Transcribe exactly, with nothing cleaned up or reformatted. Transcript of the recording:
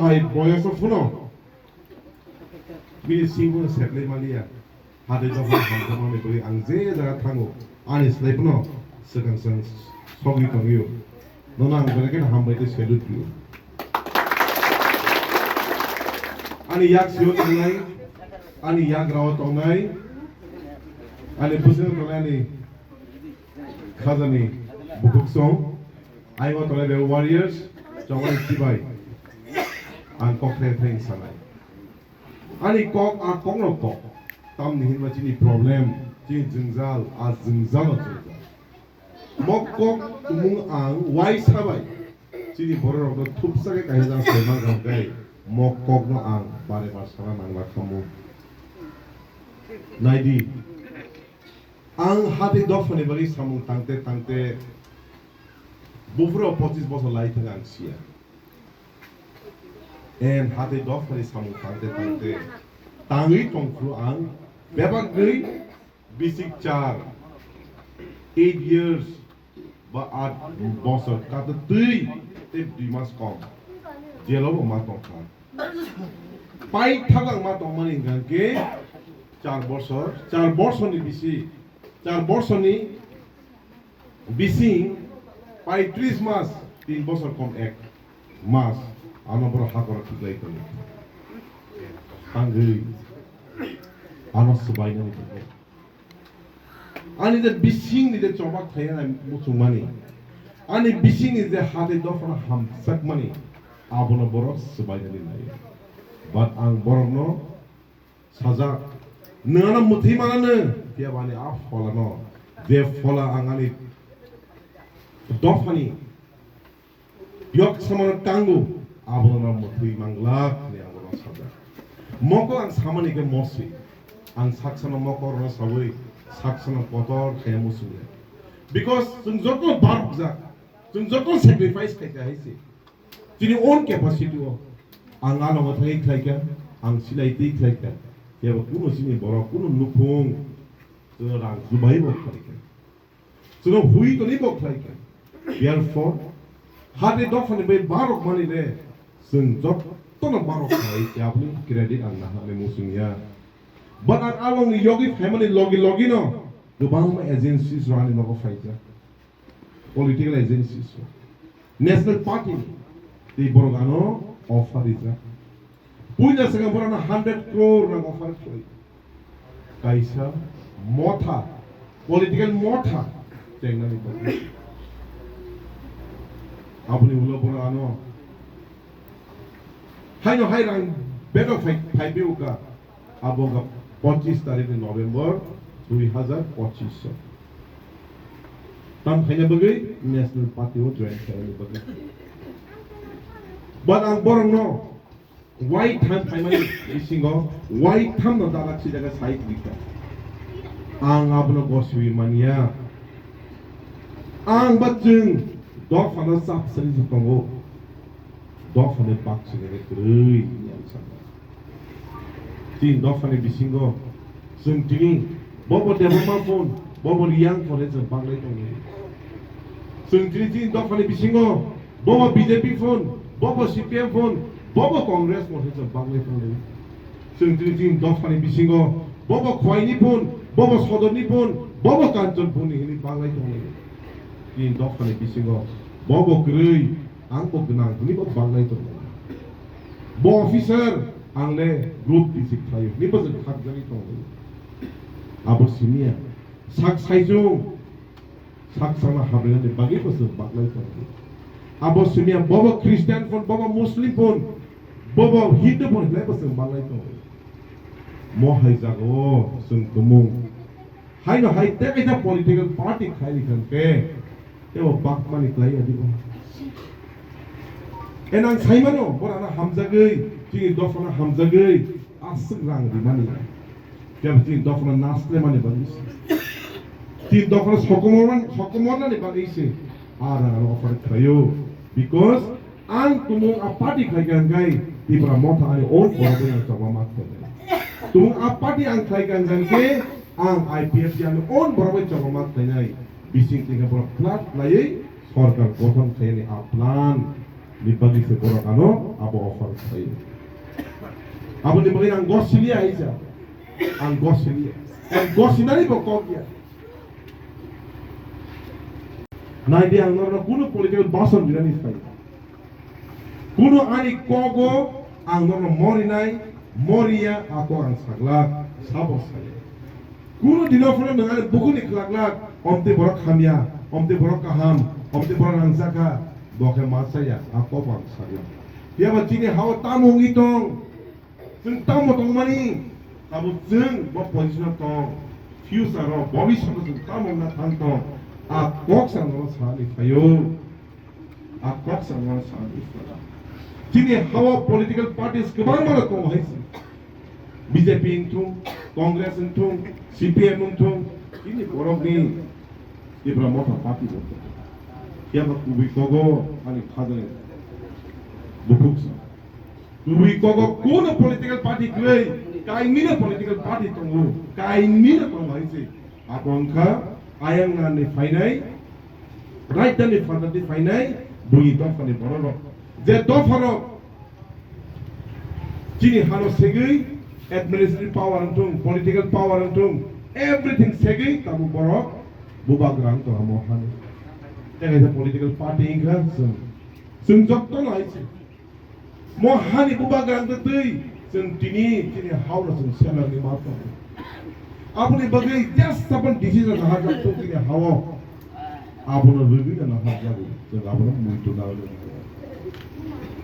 Hai boyoso phuno bini singbo setlai maliya. Hade doha hamjakmani bagwi ang je jaga thango, ani slai phano swkang swkang sogwi tongwio. Nono ang belai kheno hambai tei salute rio. Ani yak sio tongnai, ani yak rao tongnai, ani bwswk tongnai ani khajani bukhuk song, ayung tongnai be warriors, chongmani chibai. Ang kok thai thai sanai. Ani kok, a kokno kok. Tamni hinba chini problem, chini jwngjal, a jwngjalo jwngjal. Mo kok tumung ang uaisa bai chini bororokno thupsa khe kaisa jang sai mankha hwnkhe mo kokno ang bare bar sana nangla khamu. Naidi, ang hati dophani bagwi samung tangte tangte buphuru pochis bosor lai thang ang siya. En hati dophani samung tangte tangte tangwi tongphuru ang bebak gwi bisik char, eight years ba at bosor kata twi tei dui mas kom jelo bo ma tongkha. Pai thaglang ma tongmani hwnkha khe char bosor, char bosorni bisi, char bosorni bising pai tris mas, tin bosor kom ek mas, ano borok hakoro khiklai tongo. Tangwi ano swbainani bagwi. Ani je bisingni je chobak thai ani muchungmani, ani bisingni je hati dophano hamjakmani, abono borok swbainani nai. But ang borokno sajak, nwng ano mwthwi mananw, phiya bo ani a pholano, je phola ang ani dophani yok samano tango, abono no mwthwi manglak hinwi abono sajak. Mokol ang samani khe mosi, ang saksano mokolrokno sawi, saksano kotor khaiya muchungya. Because chwng joto barokjak, chwng joto sacrifice khaikha hai se. Chini own capacity o ang ano mwthangwi khlaikha, ang silai twi khlaikha. Phiya bo kuno chini borok, kuno nukhung, chwng rang jubai bo khlaikha. Chwng hui toni bo khlaikha. Therefore, hati dophani bai barok mani le chwng jotono barok khlai, aboni credit ang naharni muchungya. But ang alongni yogi phaimani logi logi no kwbangma agencies rok ani nogo phaijak. Political agencies rok. National Party ni tei borok ano offer rijak. Puila swkang borok ano hundred crore rang offer khlai. Kaisa motha, political motha chengnani bagwi. Aboni ulo borok ano haino hai rang bedok phai, phai phi uka. Abo wngkha pochis tarikh ni November dui hazar pochis o. Tam khaina bagwi National Party o join khaina bagwi. But ang borokno wai tham khaimani bisingo wai tham no dalak si jaga sai tlikha. Ang abono goswi manya. Ang ba chwng dophano chap sari se tongo. Dophani bak sini kwrwi hinwi ang sakha. Chini dophani bisingo chwng tini bobo Debbarma phone, bobo Reang phone chwng baglai tongo. Chwng tini chini dophani bisingo bobo B J P phone, bobo C P M phone, bobo Congress phone chwng baglai tongo. Chwng tini chini dophani bisingo bobo Khwaini phone, bobo Sodorni phone, bobo Kanchan phone hinwi baglai tongo. Chini dophani bisingo bobo kwrwi, ang bo gwnang hinwi bo baglai tongo. Bo officer, ang le group D C khlaio hinwi bo chwng khakjagwi tongo. Abo simiya sak saichung sak sakno hamrwnani bagwi bo chwng baglai tongo. Abo simiya bobo Christian phone, bobo Muslim phone, bobo Hindu phone hinwi bo chwng baglai tongo. Mo hai jagao chwng tumung. Haino hai tei kaisa political party khai rikha hwnkhe tebo bakmani klai ya dibo. Enang saimano borana hamjagwi, chini dophana hamjagwi aswk rang rimani. Kebo chini dophana naslemani bagwi se. Chini dophana sokomorman-, sokomornani bagwi se. A rang ano offer khlaio. Because ang tumung a party khlaikha hwnkhe Tipra Motha ani own borok bai ang chokma ma khlainai. Tumung a party ang khlaikha hwnkhe ang I P F T ani own borok bai chokma ma khlainai. Bising tengkhe borok flat laiwi sorkar gothon khlainani a plan. Ni bagwi se borok ano abo offer khlaio. Aboni bagwi ang gosiliya hai sa. Ang gosiliya. Ang gosinani bo kok ya. Nai di, ang norno kuno political bason dinani sai. Kuno ani kogo ang norno morinai, moriya ako ang saglak, sabo sai. Kuno dino phano nwng ani bukuni khlaklak, omtwi borok hamya, omtwi borok kaham, omtwi borok nangjakha, bo khe ma chaya, a kok ang saglak. Phiya ba chini hao tamo wngwi tong, chwng tamo tongmani, abo chwng bo position o tong, future o, bobiswt o chwng tamo wngna thang tong, a kok sa nono sani phaio. A kok sa nono sani phaio. Chini hao political parties kwbangma rok tongo hai se. B J P wngthung, Congress wngthung, C P M wngthung, chini borokni Tipra Motha Party bo tongo. Phiya ba kubui kogo ani khajani bukhuk sa. Kubui kogo kuno political party kwrwi, kaimino political party tongo, kaimino tongo hai se. Abo wngkha ayang nani phainai, rajdhani phatani phainai, bui dophani bororok. Je dopharok chini hano segwi, administrative power wngthung, political power wngthung, everything segwi tabuk borok bubagra wngtong ha mo hani. Tei kaisa political party wngkha chwng. Chwng jotono hai se. Mo hani bubagra wngtwi twi chwng tini, tini hao no chwng selani ma tongo. Aboni bagwi just sabon decision naharjak thung tini hao. Abono rwgwi no naharjago. Chwng abono muitu narwgwi.